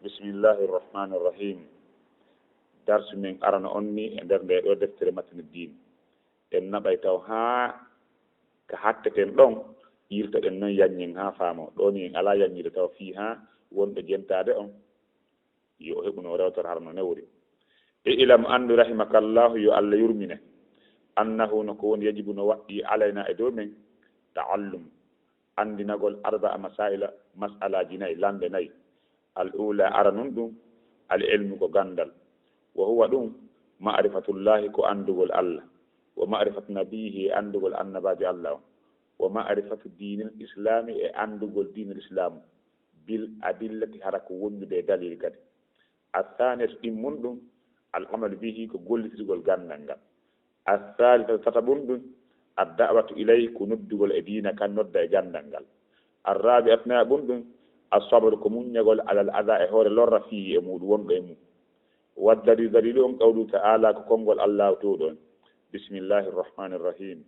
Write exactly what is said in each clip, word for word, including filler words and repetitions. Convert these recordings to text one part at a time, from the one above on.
Bismillahi irrahmani irrahim. Darsu men arano on ni e nder nde ɗo deftere Matnu Din. En naɓay taw haa ka hatteten ɗon, yiltoɗen non yaññen haa faamo. Ɗo ni en alaa yaññude taw fii haa wonɗo jentaade on, yo o heɓu no o rewtora hara no newri. I'lam, anndu, rahimakallahu, yo Allah yurmine, annahu, no ko woni, yajibu, no waɗɗii, alayna, e dow men, ta'allum, anndinagol, arba'a masaila, mas'alaaji nayi, lannde nayi. Al ula, aranun ɗum, al ilmu, ko ganndal. Wa huwa, ɗum, ma'rifatullahi, ko anndugol Allah. Wa ma'rifatu nabiyyihi, e anndugol annabaajo Allah on. Wa ma'rifatu diinil islami, e anndugol diinil islaamu. Bil adillati, hara ko wondude e dalil kadi. Athaniyatu, ɗimmun ɗum, al amalu bihi, ko gollitirgol ganndal ngal. Athalisatu, tataɓun ɗum, ad da'watu ilayhi, ko noddugol e diina kan, nodda e ganndal ngal. Arrabi'atu, nayaɓun ɗum, as sabru, ko muññagol, alal adha, e hoore lorra, fihi, e muɗum, wonɗo e mum. Wa dalilu, dalilu on, qawlu ta'ala, ko konngol Allahu toowɗo on. Bismillahi irrahmani irrahim.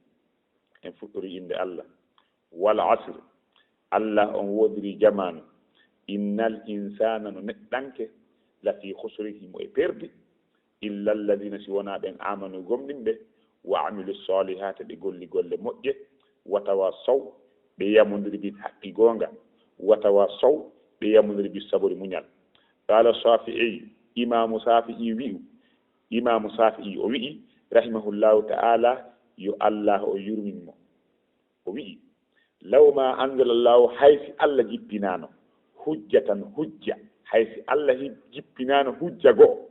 En fuɗɗori innde Allah. Wal asr, Allah on woodiri jamaanu. Innal insana, no neɗɗanke, lafi khusri, himo e perdi. Illa alladhina, si wonaa ɓen, amanu, gomɗinɓe, wa amilu salihati, ɓe golli golle moƴƴe, wa tawasaw, ɓe yamondiri bil haqqi, goonga, wa tawasaw, ɓe yamondiri bis sabri, muñal. Qala Shafi'i, Imaamu Shafi'i wi'u, Imaamu Shafi'i o wi'i, rahimahullahu ta'ala, yo Allah o yurmin mo. O wi'i, law ma anzalallahu, hay si Allah jippinaano, hujjatan, hujja, hay si Allah hi-, jippinaano hujja go'o,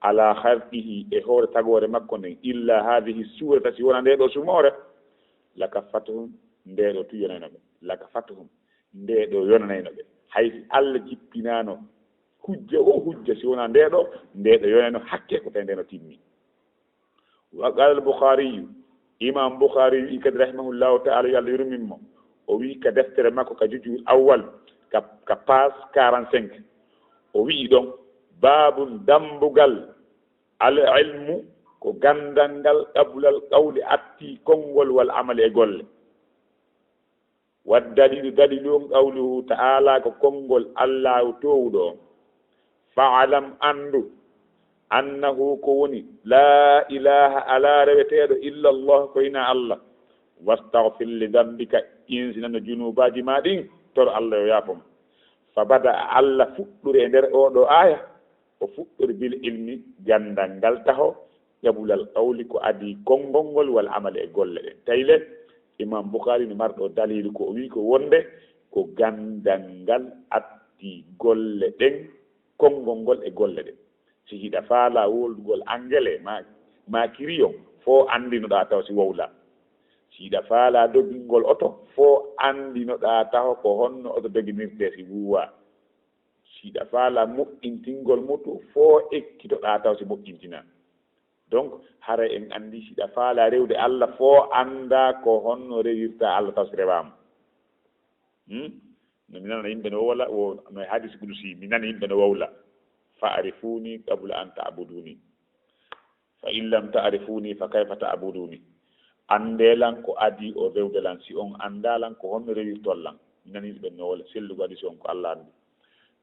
ala khalqihi, e hoore tagoore makko nden, illa hadhihi surata, si wona nde ɗo sumoore, lakaffatuhum, nde ɗo tu yonayno ɓe, lakaffatuhum, nde ɗo yonanayno ɓe. Hay si Allah jippinaano hujja o hujja, si wona nde ɗo, nde ɗo yonayno hakke ko tawi nde no timmi. Wa qala al Bukhariyu, Imam Bukhari wi'i kadi, rahimahullahu ta'ala, yo Allah yurmin mo, o wi'i ka deftere makko ka juz'ul awwal, ka, ka page quarante-cinq, o wi'i ɗon, babun, dambugal, al ilmu, ko ganndal ngal, qabla al qawli, atti konngol, wal amali, e golle. Wa dalilu, dalilu on, qawluhu ta'ala, ko konngol Allahu toowuɗo on. Fa'lam, anndu, annahu, ko woni, laa ilaaha, alaa reweteeɗo, illa Allah, ko hinaa Allah. Wastaghfir li dhanbika, insinano junuubaaji maa ɗin, toro Allah yo yaafo ma. Fa bada'a, Allah fuɗɗori e nder oo ɗoo aaya, o fuɗɗori bil ilmi, ganndal ngal taho, qabla al qawli, ko adii konngol ngol, wal amali, e golle ɗen. Tawi le, Imam Bukhari no marɗo daliilu ko o wi'i ko wonde ko ganndal ngal addi golle ɗen, konngol ngol e golle ɗen. Si hiɗa faalaa wowlugol angele ma, ma kiriyon, fo anndinoɗaa taw si wowlaa. Si hiɗa faalaa dogingol oto, fo anndinoɗaa taho ko honno oto doginirtee si wuuwaa. Si hiɗa faalaa moƴƴintingol moto, fo ekkitoɗaa taw si moƴƴintinaa. Donc, haray en anndi si hiɗa faalaa rewde Allah, fo anndaa ko honno rewirta Allah taw si rewaama. Hmm? No mi nana yimɓe no wowla, wo, no e hadis kudusi, mi nana yimɓe no wowla. Fa'rifuni qabla an ta'buduni. Fa in lam ta'rifuni fa kayfa ta'buduni. Anndee lan ko adii o rewde lan, si on anndaa lan ko honno rewirton lan. Mi nani ɓe no wowla, sellugo adii si on ko Allah anndi.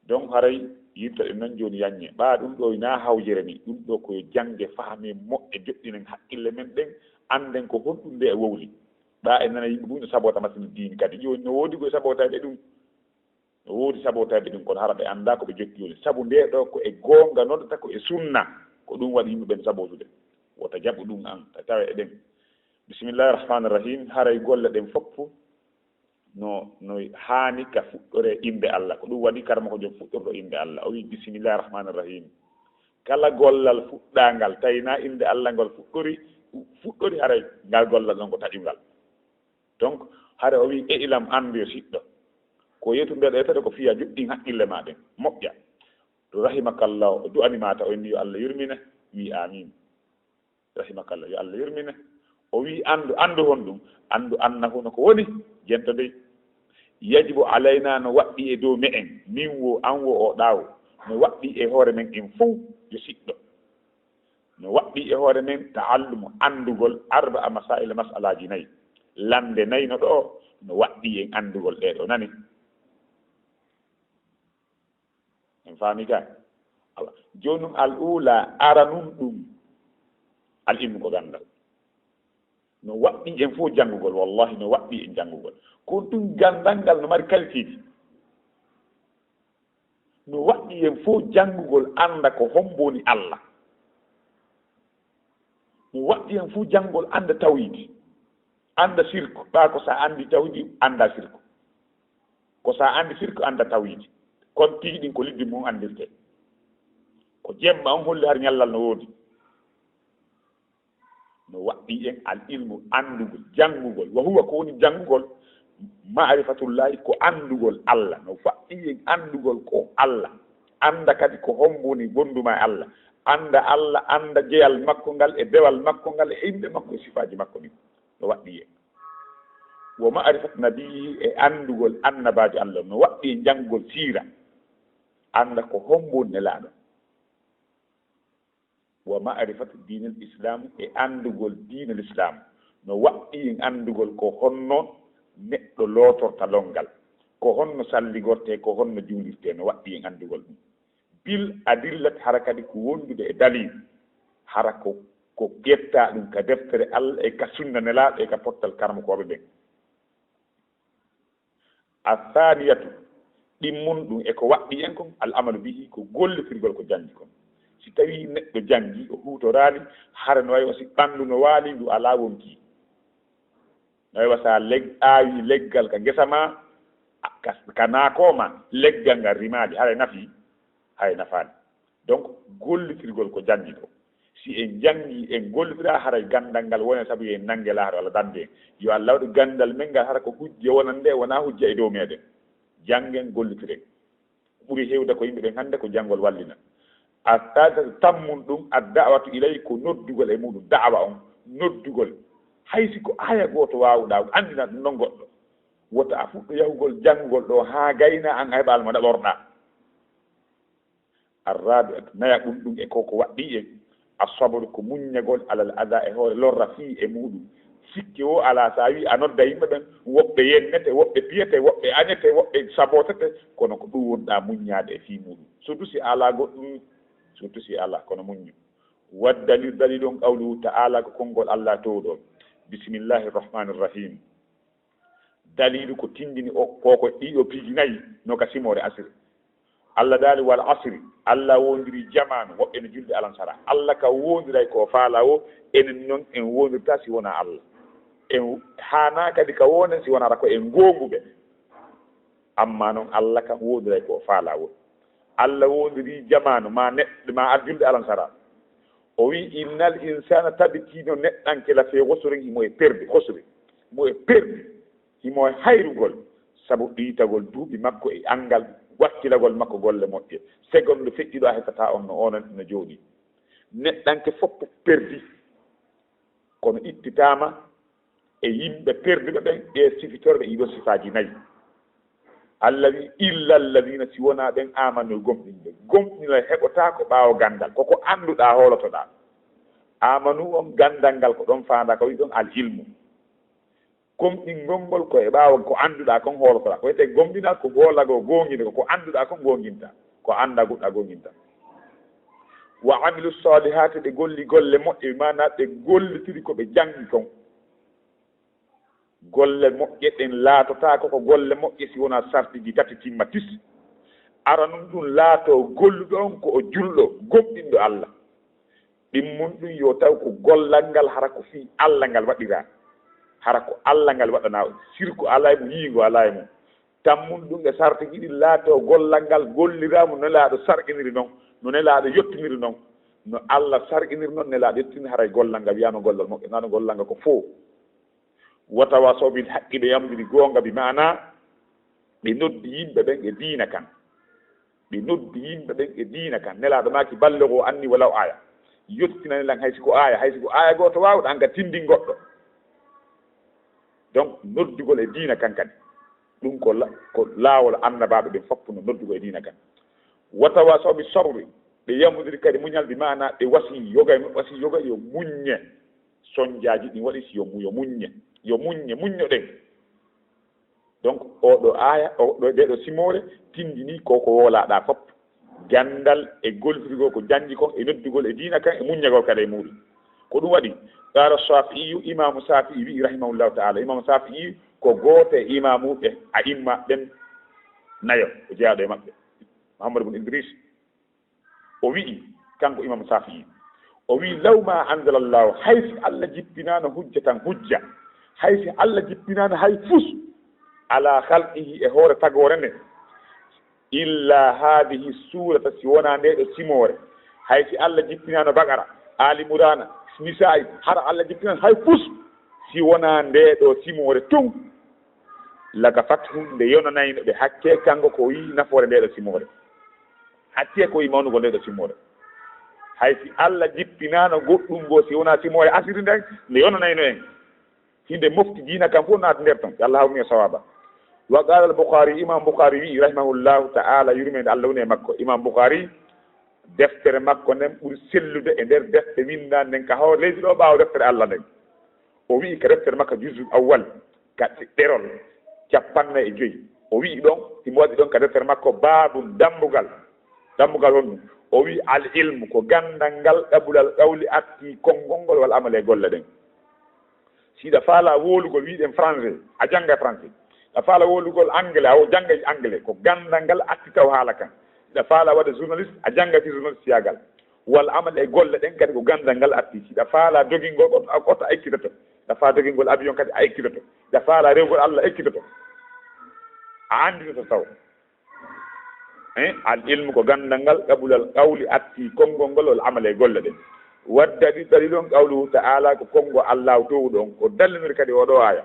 Donc haray yiltoɗen non jooni yaññe. Ɓaa ɗum ɗo hinaa hawjere ni, ɗum ɗo ko yo jannge, fahamen, moƴƴa, joɗɗinen haqqille men ɗen, annden ko honɗum nde e wowli. Ɓaa en nana yimɓe buy no sabota masini diini kadi. Jooni no woodi ko e sabotayɓe ɗum. No woodi sabotayɓe ɗum, kono hara ɓe anndaa ko ɓe jokki woni. Sabu nde ɗo ko e goonga noddata, ko e sunna. Ko ɗum waɗi yimɓe ɓen sabotude. Wota jaɓu ɗum an, ta-, tawa e ɗen. Bismillahir Rahmanir Rahim. Haray golle ɗen fof no, no haani ka fuɗɗoree innde Allah. Ko ɗum waɗi karamoko jon fuɗɗorɗo innde Allah. O wi'i, "Bismillahir Rahmanir Rahim." Kala gollal fuɗɗaangal, tawi na innde Allah ngol fuɗɗori, fuɗɗori, haray ngal gollal ɗon ko taƴungal. Donc, hare o wi'i, "E ilam, anndu yo siɗɗo." Ko yetu nde ɗo yetata ko fiya joɗɗin haqqille ma ɗen. Moƴƴa. Rahimakallah, o du'ani ma ta o inni yo Allah yurmine, wi'i, "Amin." Rahimakallah, yo Allah yurmine. O wi'i, "Anndu, anndu honɗum?" Anndu annahu no ko woni, jento dey. Yajibu alayna, no waɗɗi e dow me'en, min wo, an wo, o ɗawo. No waɗɗi e hoore men en fow, yo siɗɗo. No waɗɗi e hoore men ta'allumu, anndugol, arba'a masaila, mas'alaaji nayi. Lannde nayi no ɗo, no waɗɗi en anndugol ɗee ɗo, nani? En faami kay? Awa, jooni ɗum al ula, aranun ɗum, al ilmu ko ganndal. No waɗɗi en fof janngugol, wallahi no waɗɗi en janngugol. Kono ɗum ganndal ngal no mari qualité ji. No waɗɗi en fof janngugol, annda ko hombo woni Allah. No waɗɗi en fof janngugol, annda tawhidi, annda sirku. Ɓaa ko sa anndi tawhidi, annda sirku. Ko sa anndi sirku, annda tawhidi. Kon tigi ɗin ko liddi mum anndirte. Ko jemma on holli har ñallal no woodi. No waɗɗi en al ilmu, anndugol, janngugol. Wa huwa, ko woni janngugol? Ma'rifatullahi, ko anndugol Allah. No waɗɗi en anndugol ko Allah. Annda kadi ko hombo woni wonduma e Allah. Annda Allah, annda jeyal makko ngal e dewal makko ngal e inɗe makko e sifaaji makko ɗin. No waɗɗi en. Wa ma'rifat nabiyyi, e anndugol annabaajo Allah. No waɗɗi en janngugol siira. Annda ko hombo woni nelaaɗo. Wa ma'rifatu diinil Islam, e anndugol diina Lislaam. No waɗɗi en anndugol ko honno neɗɗo lootorta lonngal, ko honno salligortee, ko honno juulirtee, no waɗɗi en anndugol ɗum. Bil adillat, hara kadi ko wondude e dalil, hara ko, ko ƴettaa ɗum ka deftere Allah e ka sunna Nelaaɗo e ka pottal karamokooɓe ɓen. Athaniyatu, ɗimmun ɗum e ko waɗɗi en kon, al amalu bihi, ko gollitirgol ko janngi kon. Si tawii neɗɗo janngi, o huutoraali, hara no wayi wa si ɓanndu no waali, ndu alaa wonkii. No wayi wa sa leg-, aawi leggal ka ngesa ma, a-, ka, ka naakoo ma, leggal ngal rimaali, haray nafii? Haray nafaali. Donc, gollitirgol ko janngi ko. Si en janngi, en gollitira, haray ganndal ngal wone sabu yo en nannge laahara Allah dande en. Yo Allah waɗu ganndal men ngal hara ko hujja wonande, wonaa hujja e dow meɗen. Janngen, gollitiren. Ɓuri heewde ko yimɓe ɓen hannde ko janngol wallina. A ta-, tammun ɗum, ad da'watu ilay, ko noddugol e muɗum, da'wa on, noddugol. Hay si ko aaya gooto waawuɗaa, anndina ɗum non goɗɗo. Wota a fuɗɗo yahugol janngugol ɗo haa gayna an a heɓaali mo ɗaɓorɗaa. Arrabi'atu, nayaɓun ɗum e ko ko waɗɗi en. Asabru, ko muññagol, alal ada, e hoore lorra fii e muɗum. Sikke wo alaa, so a wii a nodda yimɓe ɓen, woɓɓe yennete, woɓɓe piyete, woɓɓe añete, woɓɓe sabotete, kono ko ɗum wonɗaa muññaade e fii muɗum. Surtout si alaa goɗɗum, surtout si alaa, kono muññu. Wa dalil, dalil on qawluhu ta'ala, ko konngol Allah toowɗo on. Bismillahi rahmani rahim. Daliilu ko tinndini o, ko, ko ɗii ɗoo piiji nayi, no ka simoore asiri. Allah daali, "Wal asri", Allah woondirii jamaanu, woɓɓe no julde alansara. Allah ka woondiray ko o faalaa woo, enen non en woondirtaa si wonaa Allah. En haanaa kadi ka woonden si wonaa ko en goonguɓe. Ammaa non Allah ka woondiray ko o faalaa woo. Allah woondirii jamaanu, maa neɗɗo, maa ar julde alansara. O wi'i, "Innal insana", tabitino neɗɗanke, "la fi ghusrin", himo e perdi, khusri, himo e perdi, himo e hayrugol, sabu ɗiitagol duuɓi makko e anngal, wakkilagol makko golle moƴƴe. Segonde feƴƴuɗo a heɓataa on no onon no jooɗi. Neɗɗanke fof perdi, kono ittitaama e yimɓe perduɓe ɓen, ɓe sifitoreɓe ɗiɗo sifaaji nayi. Allah wi, "Illa alladhina", si wonaa ɓen, "amanu", gomɗinɓe. Gomɗinal heɓotaako ɓaawo ganndal, ko ko annduɗaa hoolotoɗaa. Amanu on, ganndal ngal ko ɗon faandaa, ko wi ɗon al ilmu. Gomɗingol ngol ko e ɓaawo ko annduɗaa kon hoolotoɗaa. Ko wiyetee gomɗinal, ko hoolagol goonginta, ko ko annduɗaa kon goonginta, ko anndaa goɗɗaa goonginta. Wa amilu salihati, ɓe golli golle moƴƴe, maanaa ɓe gollitiri ko ɓe janngi kon. Golle moƴƴe ɗen laatotaako ko golle moƴƴe si wonaa sartiji tati timma tis. Aranun ɗum laatoo golluɗo on ko o julɗo, gomɗinɗo Allah. Ɗimmun ɗum yo taw ko gollal ngal hara ko fii Allah ngal waɗiraa. Hara ko Allah ngal waɗanaa, sirku alaa e mum, yiingo alaa e mum. Tammun ɗum e sartiji ɗin laatoo gollal ngal golliraama no Nelaaɗo sar'iniri non, no Nelaaɗo yottiniri non. No Allah sar'iniri non, Nelaaɗo yottiniri, haray gollal ngal wiyaama gollal moƴƴo, naa ɗum gollal ngal ko foo. Wa tawasaw bil haqqi, ɓe yamdiri goonga, bi maana ɓe noddi yimɓe ɓen e diina kan. Ɓe noddi yimɓe ɓen e diina kan. Nelaaɗo maaki, "Ballighu anni walaw aaya." Yottinane lan hay si ko aaya, hay si ko aaya gooto waawuɗo an ka tinndin goɗɗo. Donc, noddugol e diina kan kadi. Ɗum ko la-, ko laawol annabaaɓe ɓen fof no noddugol e diina kan. Wa tawasaw bi sabri. Ɓe yamudiri kadi muñal, bi maana ɓe wasi yoga, wasi yoga yo muññe. Sonjaaji ɗin waɗi si yo mu-, yo muññe. Yo muññe, muññoɗen. Donc, oo ɗoo aaya, oo ɗoo, ndee ɗoo simoore tinndinii ko ko woolaaɗaa fof. Ganndal e gollitirgol ko janngi kon, e noddugol e diina kan, e muññagol kadi e muuɗum. Ko ɗum waɗi, qaala Shaafi'iyu, Imaamu Shaafi'i wi'i, rahimahullahu ta'ala, Imaamu Shaafi'i ko gooto e imaamuuɓe, a'imma ɓen nayo, o jeyaaɗo e maɓɓe, Muhammad ibn Idris. O wi'i, kanko Imaamu Shaafi'i, o wi'i, "Law ma anzalallahu, hay si Allah jippinaano hujjatan hujja, hay si Allah jippinaano hay fus, ala khalqihi, e hoore tagoore nden, illa haadihi suurata, si wonaa ndee ɗoo simoore, hay si Allah jippinaano Baqara, Aali Imraana, Nisaa'i, hara Allah jippinaano hay fus, si wonaa ndee ɗoo simoore tun, lakafathu, nde yonanayno ɓe hakkee kanko ko wi'i nafoore ndee ɗoo simoore." Hakkee ko wi'i mawnugol ndee ɗoo simoore. Hay si Allah jippinaano goɗɗum goo, si wonaa simoore asiri nden, nde yonanayno en. Hinde mofti diina kan fof naati nder ton. Yo Allah hawnu en sawaaba. Wa qaala al-Bukhaari, Imam Bukhaari wi'i, rahimahullahu ta'ala, yurmeende Allah woni e makko. Imam Bukhaari, deftere makko nden ɓuri sellude e nder defte winndaande nden ka hoore leydi ɗoo ɓaawo deftere Allah nden. O wi'i ka deftere makko juzul awwal, ka ɗerol cappannayi e joyi. O wi'i ɗon, himo waɗi ɗon ka deftere makko, baabun, dambugal. Dambugal honɗum? O wi'i, "Al ilmu, ko ganndal ngal, qabla al qawli, arti konngol ngol, wal amali, e golle ɗen." Si hiɗa faalaa wowlugol, wi'uɗen français, a jannga français. Hiɗa faalaa wowlugol anglais, a wo-, jannga anglais. Ko ganndal ngal arti taw haala kan. Hiɗa faalaa waɗa journaliste, a jannga fi journalisteyaagal. Wal amal e golle ɗen kadi ko ganndal ngal arti. Hiɗa faalaa dogingol oto, oto, a ekkitoto. Hiɗa faalaa dogingol avion kadi a ekkitoto. Hiɗa faalaa rewgol Allah ekkitoto. A annditoto taw. Eh, al ilmu ko ganndal ngal, qabla al qawli, arti konngol ngol, wal amali e golle ɗen. Wa dalil, dalil on qawluhu ta'ala, ko konngol Allahu toowuɗo on, ko dallinori kadi oo ɗoo aaya.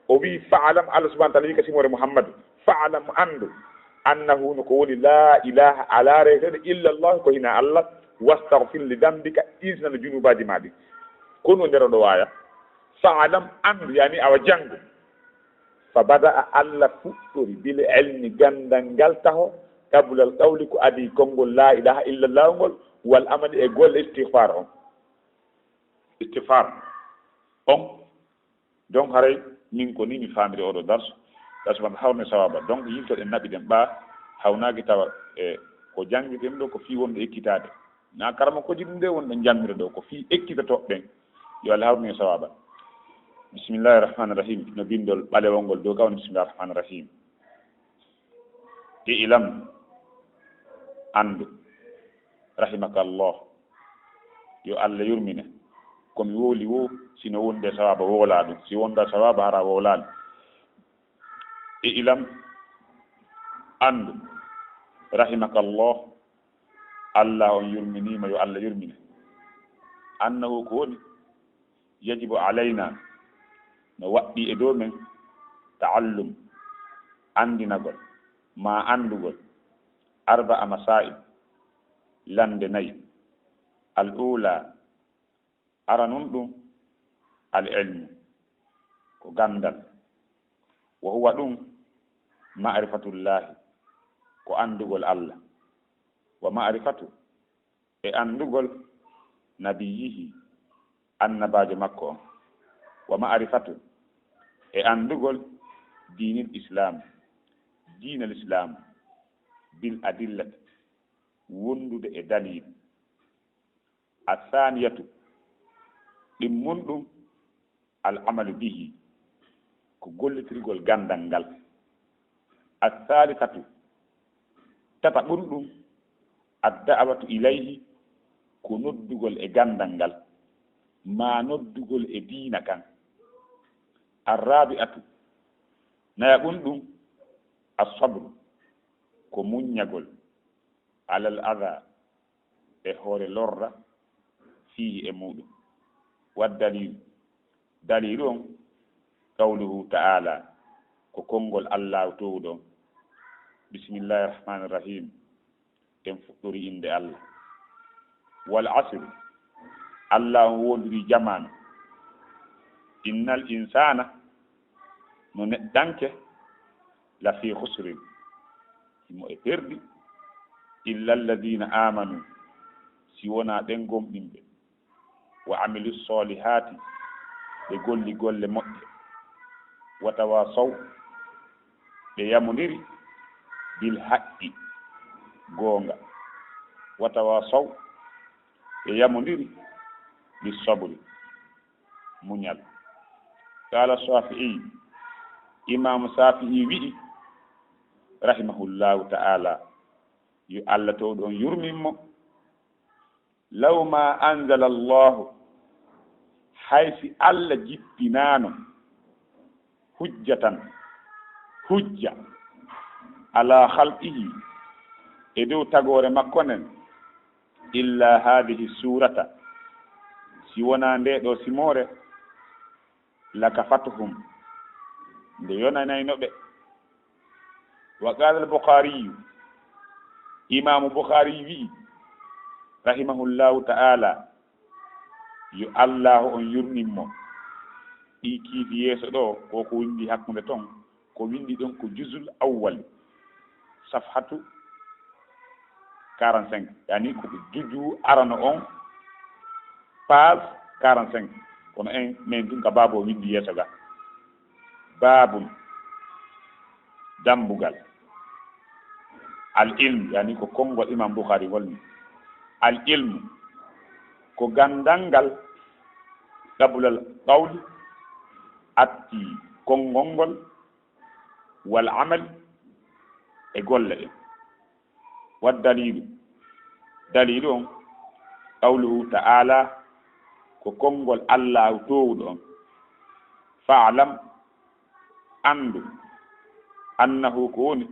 O wi'i, "Fa'lam," Allah subhanahu wa ta'ala wi'i ka simoore Muhammadu, "Fa'lam," anndu, "annahu," no ko woni, "laa ilaaha," alaa rewteeɗo, "illa Allah," ko hinaa Allah, "wastaghfir li dambika," ɗiisnano junubaaji maa ɗin. Ko ɗum woni nder oo ɗoo aaya. "Fa'lam," anndu, yaani awa janngu. Fa bada'a, Allah fuɗɗori, bil ilmi, ganndal ngal taho, qabla al qawli, ko adii konngol laa ilaaha illa Allah ngol, wal amali, e golle istighfar on. Istighfar on, donc, haray min ko ni mi faamiri oo ɗoo darsu, darsu man hawne sawaaba. Donc, yiltoɗen naɓiɗen ɓaa, hawnaaki tawa e ko janngiten ɗoo, ko fii wonɓe ekkitaade. Na karamokooji ɗum de wonɓe njanngude ɗoo, ko fii ekkitotooɓe ɓen. Yo Allah hawnu en sawaaba. Bismillahir Rahmanir Rahim. No binndol ɓalewol ngol dow ka woni, Bismillahir Rahmanir Rahim. I'lam, anndu, rahimakallah, yo Allah yurmine, ko mi wowli woo, si no wondi e sawaaba wowlaa ɗum, si wondaa sawaaba hara wowlaali. I'lam, anndu, rahimakallah, Allah on yurminiima, yo Allah yurmine. Annahu, ko woni, yajibu alayna, no waɗɗii e dow men, ta'allum, anndinagol, maa anndugol, arba'a masaa'il, lannde nayi. Al uulaa, aranun ɗum, al ilmu, ko ganndal, wa huwa ɗum, ma'rifatullaahi, ko anndugol Allah, wa ma'rifatu, e anndugol, nabiyyihi, annabaajo makko on, wa ma'rifatu, e anndugol, diinil islaam, diina lislaam, bil adillati, wondude e daliil. Athaaniyatu, ɗimmun ɗum, al amalu bihi, ko gollitirgol ganndal ngal. Athaalisatu, tataɓun ɗum, ad da'watu ilayhi, ko noddugol e ganndal ngal, maa noddugol e diina kan. Arraabi'atu, nayaɓun ɗum, as sabru, ko muññagol, alal adha, e hoore lorra, fiihi, e muuɗum. Wa daliilu, daliilu on, qawluhu ta'ala, ko konngol Allaahu toowuɗo on. Bismillaahi rahmaani rahiim. En fuɗɗorii innde Allah. Wal asri, Allah on woondirii jamaanu. Innal insaana, no neɗɗanke, la fii khusrin, himo e perdi, illa alladina amanu, si wonaa ɓen gomɗinɓe, wa amilu solihaati, ɓe golli golle moƴƴe, wa tawasaw, ɓe yamondiri, bil haqqi, goonga. Wa tawasaw, ɓe yamondiri, bi sabri, muñal. Qala Shafi'i, Imaamu Shafi'i wi'i, rahimahullahu ta'ala, yo Allah towɗo on yurmin mo, law ma anzala Allahu, hay si Allah jippinaano, hujjatan, hujja, ala khalqihi, e dow tagoore makko nden, illa hadhihi surata, si wonaa ndee ɗoo simoore, lakafatuhum, nde yonanayno ɓe. Wa qala al-Bukhariyu, Imaamu Bukhari wi'i, rahimahullahu ta'ala, yo Allahu on yurmin mo, ɗi kiifi yeeso ɗoo, ko ko windi hakkunde ton, ko windi ɗon ko juzul awwal, safhatu quarante-cinq, yani ko juju arano on, page quarante-cinq. Kono en, men tun ka baabo windi yeeso ga. Babun, dambugal. Al ilm, yani ko konngol Imam Bukhari ngol ni. Al ilmu, ko gandal ngal, qabla al qawli, atti konngol ngol, wal amal, e golle ɗen. Wa dalilu, dalilu on, qawluhu ta'ala, ko konngol Allahu toowuɗo on. Fa'lam, anndu, annahu, ko woni,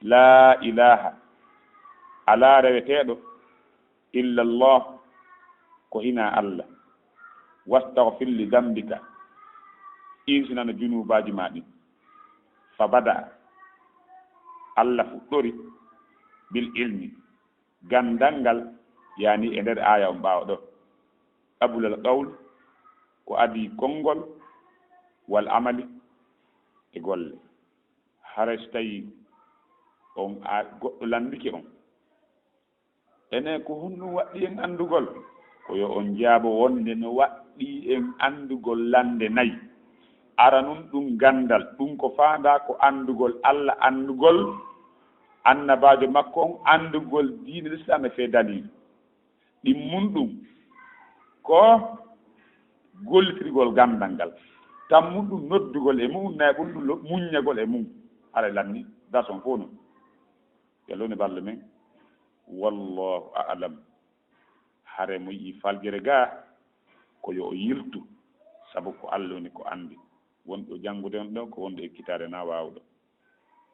laa ilaaha, alaa reweteeɗo, illa Allah, ko hinaa Allah. Wastaghfir li dambika, insinana junuubaaji maa ɗin. Fa bada'a, Allah fuɗɗori, bil ilmi, gandal ngal, yani e nder aaya on ɓaawo ɗo. Qabla al qawl, ko adii konngol, wal amali, e golle. Haray so tawi on a-, goɗɗo lanndike on, enen ko honɗum waɗɗi en anndugol? Ko yo on jaabo wonde no waɗɗi en anndugol lannde nayi. Aranun ɗum ganndal, ɗum ko faandaa ko anndugol Allah, anndugol annabaajo makko on, anndugol diine Lislaam e fee daliilu. Ɗimmun ɗum ko gollitirgol ganndal ngal. Tammun ɗum noddugol e mum, nayaɓun ɗum lo-, muññagol e mum. Haray lanni, dason fof non. Yo Allah woni ballo men. Wallahu a'lam. Hare mo yi'i faljere gaa, ko yo o yiltu, sabu ko Allah woni ko anndi. Wonɗo janngude on ɗo, ko wonɗo ekkitaade na waawɗo.